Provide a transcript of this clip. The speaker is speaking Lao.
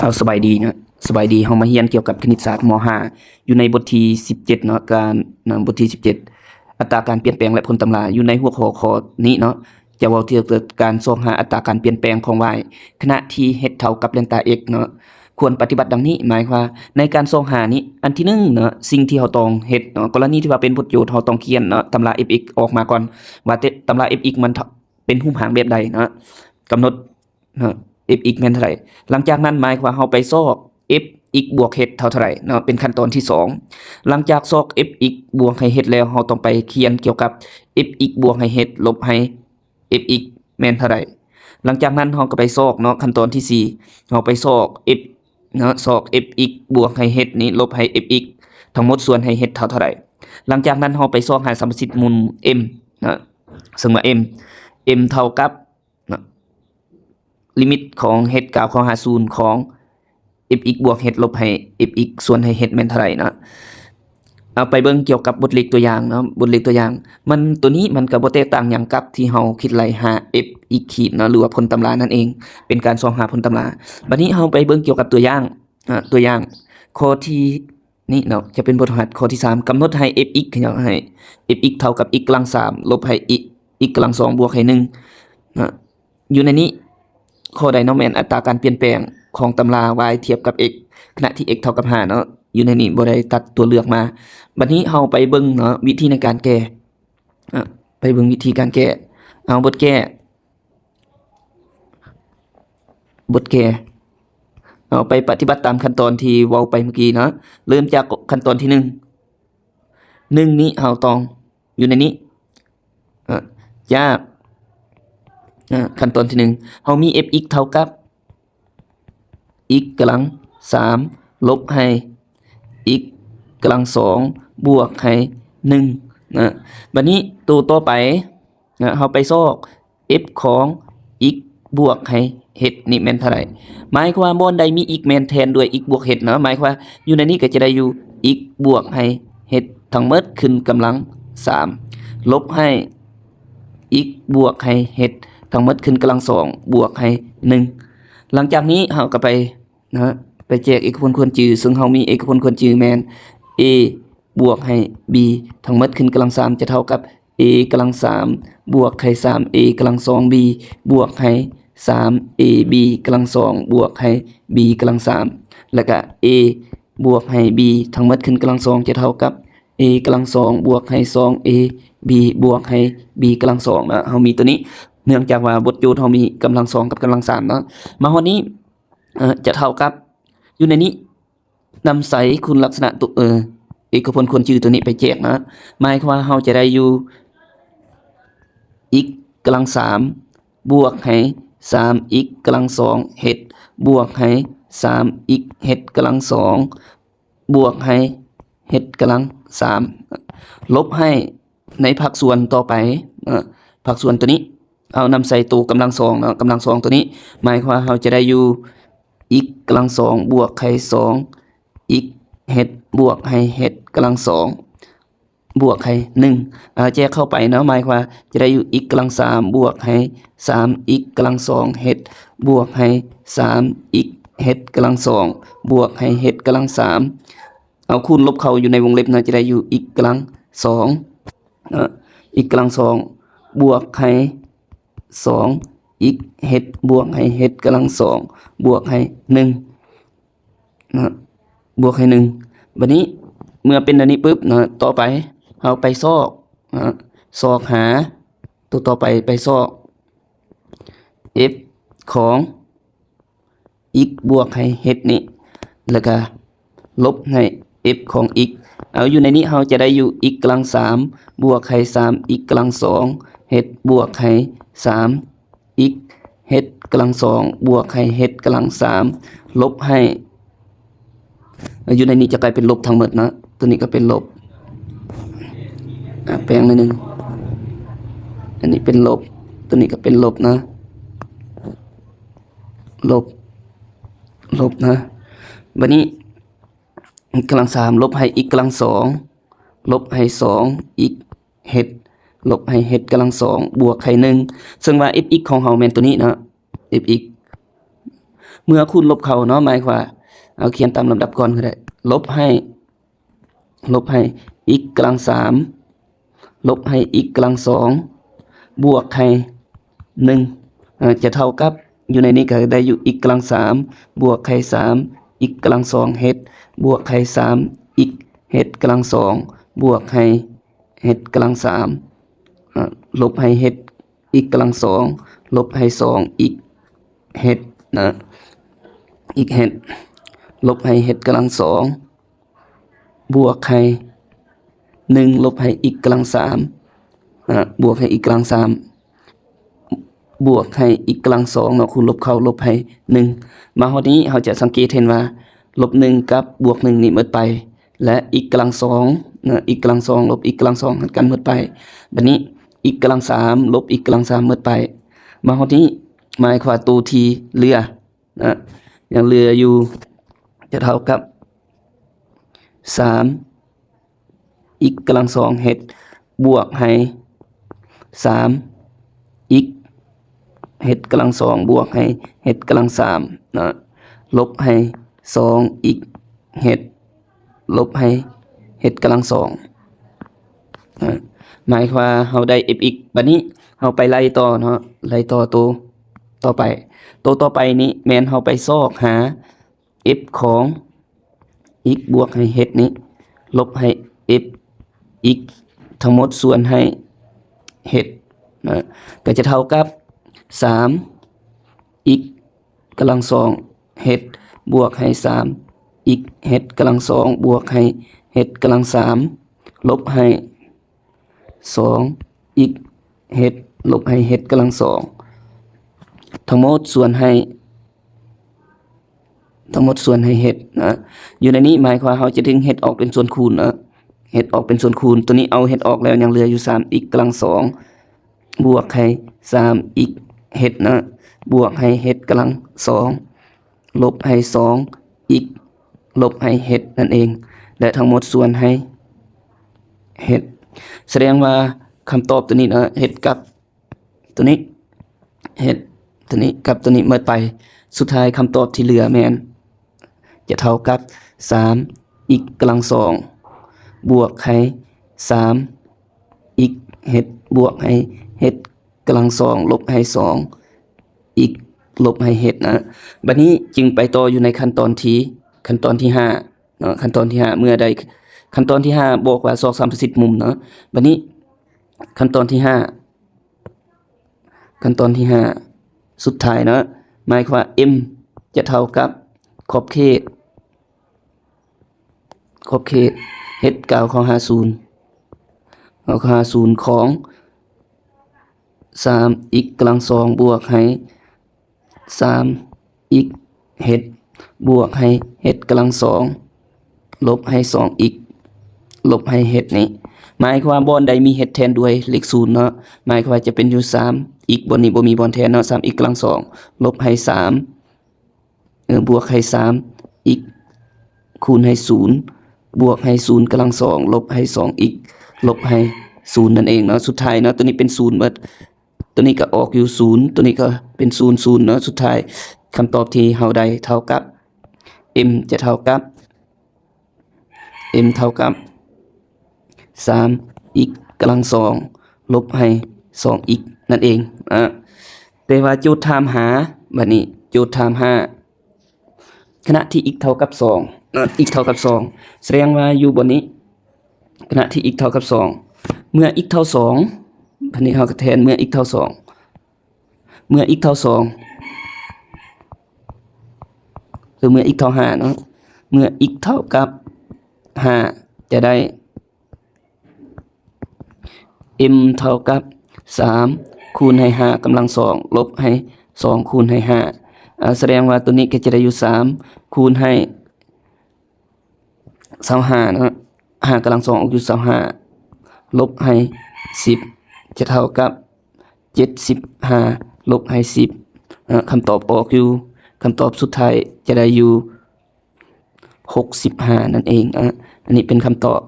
ເອົາ ສະບາຍດີເນາະ ສະບາຍດີ. ເຮົາມາຮຽນກ່ຽວກັບຄະນິດສາດ ມໍຫ້າ ຢູ່ໃນບົດທີສິບເຈັດເນາະ ການ ນະ ບົດທີສິບເຈັດ ອັດຕາການປ່ຽນແປງ ແລະ ຜົນຕຳລາ. ຢູ່ໃນຫົວຂໍ້ຂໍ້ນີ້ເນາະ ຈະເວົ້າກ່ຽວກັບການຊອກຫາອັດຕາການປ່ຽນແປງຂອງ y ຂະນະທີ່ h ເທົ່າກັບແດນຕາ x ເນາະ ຄວນປະຕິບັດດັ່ງນີ້. ໝາຍຄວາມວ່າ ໃນການຊອກຫານີ້ ອັນທີໜຶ່ງເນາະ ສິ່ງທີ່ເຮົາຕ້ອງເຮັດເນາະ ກໍລະນີທີ່ວ່າເປັນບົດໂຈດ ເຮົາຕ້ອງຂຽນເນາະ ຕຳລາ f(x) ອອກມາກ່ອນ ວ່າແຕ່ ຕຳລາ f(x) ມັນເທົ່າ ເປັນຮູບຮ່າງແບບໃດເນາະ ກຳນົດເນາະ f(x) ແມ່ນເທົ່າໃດ. ຫຼັງຈາກນັ້ນ ໝາຍຄວາມວ່າເຮົາໄປຊອກ f(x) ບວກ h ເທົ່າເທົ່າໃດເນາະ ເປັນຂັ້ນຕອນທີສອງ. ຫຼັງຈາກຊອກ f(x) ບວກໃຫ້ h ແລ້ວ ເຮົາຕ້ອງໄປຂຽນກ່ຽວກັບ f(x) ບວກໃຫ້ h ລົບໃຫ້ f(x) ແມ່ນເທົ່າໃດ. ຫຼັງຈາກນັ້ນເຮົາກໍໄປຊອກເນາະ ຂັ້ນຕອນທີສີ່ ເຮົາໄປຊອກ f ເນາະ ຊອກ f(x) ບວກໃຫ້ h ນີ້ລົບໃຫ້ f(x) ທັງໝົດສ່ວນໃຫ້ h ເທົ່າເທົ່າໃດ. ຫຼັງຈາກນັ້ນເຮົາໄປຊອກຫາສຳປະສິດມູນ m ເນາະ ເຊິ່ງວ່າ m m ເທົ່າກັບ ເນາະ ລິມິດຂອງ h ກ້າວເຂົ້າຫາສູນຂອງ f(x) ບວກ h ລົບໃຫ້ f(x) ສ່ວນໃຫ້ h ແມ່ນເທົ່າໃດເນາະ. ເອົາໄປເບິ່ງກ່ຽວກັບບົດເລກຕົວຢ່າງເນາະ ບົດເລກຕົວຢ່າງ ມັນ ໂຕນີ້ມັນກໍບໍ່ແຕກຕ່າງຫຍັງກັບທີ່ເຮົາຄິດໄລ່ຫາ f(x) ຂີດເນາະ ຫຼືວ່າຜົນຕຳລານັ້ນເອງ ເປັນການຊອກຫາຜົນຕຳລາ. ບັດນີ້ເຮົາໄປເບິ່ງກ່ຽວກັບຕົວຢ່າງ ອາ ຕົວຢ່າງຂໍ້ທີ ນີ້ເນາະ ຈະເປັນບົດຝຶກຫັດຂໍ້ທີສາມ ກຳນົດໃຫ້ f(x) ເນາະ ໃຫ້ f(x) ເທົ່າກັບ x ກຳລັງສາມ ລົບໃຫ້ x x ກຳລັງສອງ ບວກໃຫ້ໜຶ່ງເນາະ. ຢູ່ໃນນີ້ ຂໍ້ໃດເນາະແມ່ນອັດຕາການປ່ຽນແປງຂອງຕຳລາ y ທຽບກັບ x ຂະນະທີ່ x ເທົ່າກັບຫ້າເນາະ. ຢູ່ໃນນີ້ບໍ່ໄດ້ຕັດຕົວເລືອກມາ. ບັດນີ້ເຮົາໄປເບິ່ງເນາະ ວິທີໃນການແກ້ ອາ ໄປເບິ່ງວິທີການແກ້. ເອົາ ບົດແກ້ ບົດແກ້ ເອົາໄປປະຕິບັດຕາມຂັ້ນຕອນທີ່ເວົ້າໄປເມື່ອກີ້ເນາະ. ເລີ່ມຈາກຂັ້ນຕອນທີໜຶ່ງ ໜຶ່ງນີ້ເຮົາຕ້ອງ ຢູ່ໃນນີ້ ອາ ຈາກ ອາ ຂັ້ນຕອນທີໜຶ່ງ ເຮົາມີ f(x) ເທົ່າກັບ x ກຳລັງສາມ ລົບໃຫ້ x ກຳລັງສອງ ບວກໃຫ້ໜຶ່ງນະ. ບັດນີ້ໂຕຕໍ່ໄປນະ ເຮົາໄປຊອກ f ຂອງ x ບວກໃຫ້ h ນີ້ແມ່ນເທົ່າໃດ. ໝາຍຄວາມວ່າບ່ອນໃດມີ x ແມ່ນແທນດ້ວຍ x ບວກ h ເນາະ. ໝາຍຄວາມວ່າຢູ່ໃນນີ້ກໍຈະໄດ້ຢູ່ x ບວກໃຫ້ h ທັງໝົດຂຶ້ນກຳລັງສາມ ລົບໃຫ້ x ບວກໃຫ້ h ທັງໝົດຂຶ້ນກຳລັງສອງ ບວກໃຫ້ໜຶ່ງ. ຫຼັງຈາກນີ້ເຮົາກໍໄປ ນະ ໄປແຈກເອກະພົນຄວນຈື່ ເຊິ່ງເຮົາມີເອກະພົນຄວນຈື່ແມ່ນ a ບວກໃຫ້ b ທັງໝົດຂຶ້ນກຳລັງສາມ ຈະເທົ່າກັບ a ກຳລັງສາມ ບວກໃຫ້ ສາມ a ກຳລັງສອງ b ບວກໃຫ້ ສາມ ab ກຳລັງສອງ ບວກໃຫ້ b ກຳລັງສາມ ແລ້ວກະ a ບວກໃຫ້ b ທັງໝົດຂຶ້ນກຳລັງສອງ ຈະເທົ່າກັບ a ກຳລັງສອງ ບວກໃຫ້ ສອງ ab ບວກໃຫ້ b ກຳລັງສອງເນາະ. ເຮົາມີໂຕນີ້ ເນື່ອງຈາກວ່າບົດໂຈດເຮົາມີກຳລັງສອງກັບກຳລັງສາມເນາະ. ມາຮອດນີ້ ເອີ ຈະເທົ່າກັບ ຢູ່ໃນນີ້ ນຳໃຊ້ຄຸນລັກສະນະໂຕ ເອີ ເອກະພົນຄວນຈື່ໂຕນີ້ໄປແຈກເນາະ. ໝາຍຄວາມວ່າເຮົາຈະໄດ້ຢູ່ x ກຳລັງສາມ ບວກໃຫ້ ສາມ x ກຳລັງສອງ h ບວກໃຫ້ ສາມ x h ກຳລັງສອງ ບວກໃຫ້ h ກຳລັງສາມ ລົບໃຫ້ ໃນພາກສ່ວນຕໍ່ໄປເນາະ ພາກສ່ວນໂຕນີ້ ເອົານຳໃສ່ໂຕກຳລັງສອງເນາະ ກຳລັງສອງໂຕນີ້ ໝາຍຄວາມວ່າເຮົາຈະໄດ້ຢູ່ x ກຳລັງສອງ ບວກໃຫ້ສອງ x h ບວກໃຫ້ h ກຳລັງສອງ ບວກໃຫ້ໜຶ່ງ ເອົາແຈກເຂົ້າໄປເນາະ. ໝາຍຄວາມວ່າຈະໄດ້ຢູ່ x ກຳລັງສາມ ບວກໃຫ້ສາມ x ກຳລັງສອງ h ບວກໃຫ້ສາມ x h ກຳລັງສອງ ບວກໃຫ້ h ກຳລັງສາມ ເອົາຄູນລົບເຂົ້າຢູ່ໃນວົງເລັບເນາະ ຈະໄດ້ຢູ່ x ກຳລັງສອງ ເນາະ x ກຳລັງສອງ ບວກໃຫ້ສອງ x h ບວກໃຫ້ h ກຳລັງສອງ ບວກໃຫ້ໜຶ່ງເນາະ ບວກໃຫ້ໜຶ່ງ. ບັດນີ້ເມື່ອເປັນອັນນີ້ປຶບເນາະ ຕໍ່ໄປເຮົາໄປຊອກເນາະ ຊອກຫາ ໂຕຕໍ່ໄປໄປຊອກ f ຂອງ x ບວກໃຫ້ h ນີ້ ແລ້ວກະລົບໃຫ້ f ຂອງ x ເອົາ ຢູ່ໃນນີ້ເຮົາຈະໄດ້ຢູ່ x ກຳລັງສາມ ບວກໃຫ້ສາມ x ກຳລັງສອງ h ບວກໃຫ້ສາມ x h ກຳລັງສອງ ບວກໃຫ້ h ກຳລັງສາມ ລົບໃຫ້ ຢູ່ໃນນີ້ຈະກາຍເປັນລົບທັງໝົດເນາະ ໂຕນີ້ກໍເປັນລົບ ອາ ແປງໜ້ອຍໜຶ່ງ ອັນນີ້ເປັນລົບ ໂຕນີ້ກໍເປັນລົບນະ ລົບ ລົບນະ. ບັດນີ້ x ກຳລັງສາມ ລົບໃຫ້ x ກຳລັງສອງ ລົບໃຫ້ສອງ x h ລົບໃຫ້ h ກຳລັງສອງ ບວກໃຫ້ໜຶ່ງ ເຊິ່ງວ່າ f(x) ຂອງເຮົາແມ່ນໂຕນີ້ເນາະ f(x) ເມື່ອຄູນລົບເຂົ້າເນາະ ໝາຍຄວາມວ່າ ເອົາຂຽນຕາມລຳດັບກ່ອນກໍໄດ້ ລົບໃຫ້ ລົບໃຫ້ x ກຳລັງສາມ ລົບໃຫ້ x ກຳລັງສອງ ບວກໃຫ້ໜຶ່ງ ເອີ ຈະເທົ່າກັບ ຢູ່ໃນນີ້ກໍໄດ້ຢູ່ x ກຳລັງສາມ ບວກໃຫ້ສາມ x ກຳລັງສອງ h ບວກໃຫ້ສາມ x h ກຳລັງສອງ ບວກໃຫ້ h ກຳລັງສາມ ເອີ ລົບໃຫ້ h x ກຳລັງສອງ ລົບໃຫ້ສອງ x h ນະ x h ລົບໃຫ້ h ກຳລັງສອງ ບວກໃຫ້ໜຶ່ງ ລົບໃຫ້ x ກຳລັງສາມ ນະ ບວກໃຫ້ x ກຳລັງສາມ ບວກໃຫ້ x ກຳລັງສອງເນາະ ຄູນລົບເຂົ້າ ລົບໃຫ້ໜຶ່ງ ມາຮອດນີ້ເຮົາຈະສັງເກດເຫັນວ່າ ລົບໜຶ່ງກັບບວກໜຶ່ງນີ້ໝົດໄປ ແລະ x ກຳລັງສອງນະ x ກຳລັງສອງ ລົບ x ກຳລັງສອງ ຫານກັນໝົດໄປ ບັດນີ້ x ກຳລັງສາມ ລົບ x ກຳລັງສາມ ໝົດໄປ ມາຮອດນີ້ໝາຍຄວາມວ່າໂຕທີ່ເຫຼືອ ນະ ຍັງເຫຼືອຢູ່ ຈະເທົ່າກັບສາມ x ກຳລັງສອງ h ບວກໃຫ້ສາມ x h ກຳລັງສອງ ບວກໃຫ້ h ກຳລັງສາມ ນະ ລົບໃຫ້ສອງ x h ລົບໃຫ້ h ກຳລັງສອງ ນະ ໝາຍຄວາມວ່າເຮົາໄດ້ f x ບັດນີ້ເຮົາໄປໄລ່ຕໍ່ເນາະ ໄລ່ຕໍ່ໂຕຕໍ່ໄປ ໂຕຕໍ່ໄປນີ້ແມ່ນເຮົາໄປຊອກຫາ f ຂອງ x ບວກໃຫ້ h ນີ້ ລົບໃຫ້ f x ທັງໝົດສ່ວນໃຫ້ h ນະ ກໍຈະເທົ່າກັບສາມ x ກຳລັງສອງ h ບວກໃຫ້ສາມ x h ກຳລັງສອງ ບວກໃຫ້ h ກຳລັງສາມ ລົບໃຫ້ ສອງ x h ລົບໃຫ້ h ກຳລັງສອງ ທັງໝົດສ່ວນໃຫ້ ທັງໝົດສ່ວນໃຫ້ h ນະ ຢູ່ໃນນີ້ໝາຍຄວາມເຮົາຈະດຶງ h ອອກເປັນສ່ວນຄູນນະ h ອອກເປັນສ່ວນຄູນ ຕົວນີ້ເອົາ h ອອກແລ້ວ ຍັງເຫຼືອຢູ່ສາມ x ກຳລັງສອງ ບວກໃຫ້ສາມ x h ນະ ບວກໃຫ້ h ກຳລັງສອງ ລົບໃຫ້ສອງ x ລົບໃຫ້ h ນັ້ນເອງ ແລະ ທັງໝົດສ່ວນໃຫ້ h ສະແດງວ່າຄຳຕອບຕົວນີ້ນະ h ກັບຕົວນີ້ h ຕົວນີ້ກັບຕົວນີ້ໝົດໄປ ສຸດທ້າຍຄຳຕອບທີ່ເຫຼືອແມ່ນ ຈະເທົ່າກັບສາມ x ກຳລັງສອງ ບວກໃຫ້ສາມ x h ບວກໃຫ້ h ກຳລັງສອງ ລົບໃຫ້ສອງ x ລົບໃຫ້ h ນະ ບັດນີ້ຈຶ່ງໄປຕໍ່ຢູ່ໃນຂັ້ນຕອນທີ ຂັ້ນຕອນທີຫ້າເນາະ ຂັ້ນຕອນທີຫ້າ ເມື່ອໃດ ຂັ້ນຕອນທີຫ້າບອກວ່າຊອກສາມປະສິດມຸມເນາະ ບັດນີ້ຂັ້ນຕອນທີຫ້າ ຂັ້ນຕອນທີຫ້າ ສຸດທ້າຍເນາະ ໝາຍຄວາມວ່າ m ຈະເທົ່າກັບຂອບເຂດ ຂອບເຂດ h ກ້າວເຂົ້າຫາສູນ ກ້າວເຂົ້າຫາສູນຂອງສາມ x ກຳລັງສອງ ບວກໃຫ້ສາມ x h ບວກໃຫ້ h ກຳລັງສອງ ລົບໃຫ້ສອງ x ລົບໃຫ້ h ນີ້ ໝາຍຄວາມວ່າບ່ອນໃດມີ h ແທນດ້ວຍເລກສູນເນາະ ໝາຍຄວາມວ່າຈະເປັນຢູ່ສາມ x ບ່ອນນີ້ບໍ່ມີບ່ອນແທນເນາະ ສາມ x ກຳລັງສອງ ລົບໃຫ້ສາມ ເອີ ບວກໃຫ້ສາມ x ຄູນໃຫ້ສູນ ບວກໃຫ້ສູນກຳລັງສອງ ລົບໃຫ້ສອງ x ລົບໃຫ້ສູນນັ້ນເອງເນາະ ສຸດທ້າຍເນາະ ຕົວນີ້ເປັນສູນເບິດ ຕົວນີ້ກໍອອກຢູ່ສູນ ຕົວນີ້ກໍເປັນສູນ ສູນເນາະ ສຸດທ້າຍຄຳຕອບທີ່ເຮົາໄດ້ເທົ່າກັບ m ຈະເທົ່າກັບ m ເທົ່າກັບສາມ x ກຳລັງສອງ ລົບໃຫ້ສອງ x ນັ້ນເອງ ອາ ແຕ່ວ່າໂຈດຖາມຫາ ບັດນີ້ໂຈດຖາມຫາ ຂະນະທີ່ x ເທົ່າກັບສອງ ເນາະ x ເທົ່າກັບສອງ ສະແດງວ່າຢູ່ບ່ອນນີ້ ຂະນະທີ່ x ເທົ່າກັບສອງ ເມື່ອ x ເທົ່າສອງ ບັດນີ້ເຮົາກໍແທນເມື່ອ x ເທົ່າສອງ ເມື່ອ x ເທົ່າສອງ ຫຼື ເມື່ອ x ເທົ່າຫ້າເນາະ ເມື່ອ x ເທົ່າກັບຫ້າ ຈະໄດ້ m ເທົ່າກັບສາມ ຄູນໃຫ້ຫ້າກຳລັງສອງ ລົບໃຫ້ສອງ ຄູນໃຫ້ຫ້າ ອາ ສະແດງວ່າຕົວນີ້ກໍຈະໄດ້ຢູ່ສາມ ຄູນໃຫ້ຊາວຫ້າເນາະ ຫ້າກຳລັງສອງອອກຢູ່ຊາວຫ້າ ລົບໃຫ້ສິບ ຈະເທົ່າກັບເຈັດສິບຫ້າ ລົບໃຫ້ສິບ ອາ ຄຳຕອບອອກຢູ່ ຄຳຕອບສຸດທ້າຍຈະໄດ້ຢູ່ ຫົກສິບຫ້ານັ້ນເອງ ອາ ອັນນີ້ເປັນຄຳຕອບ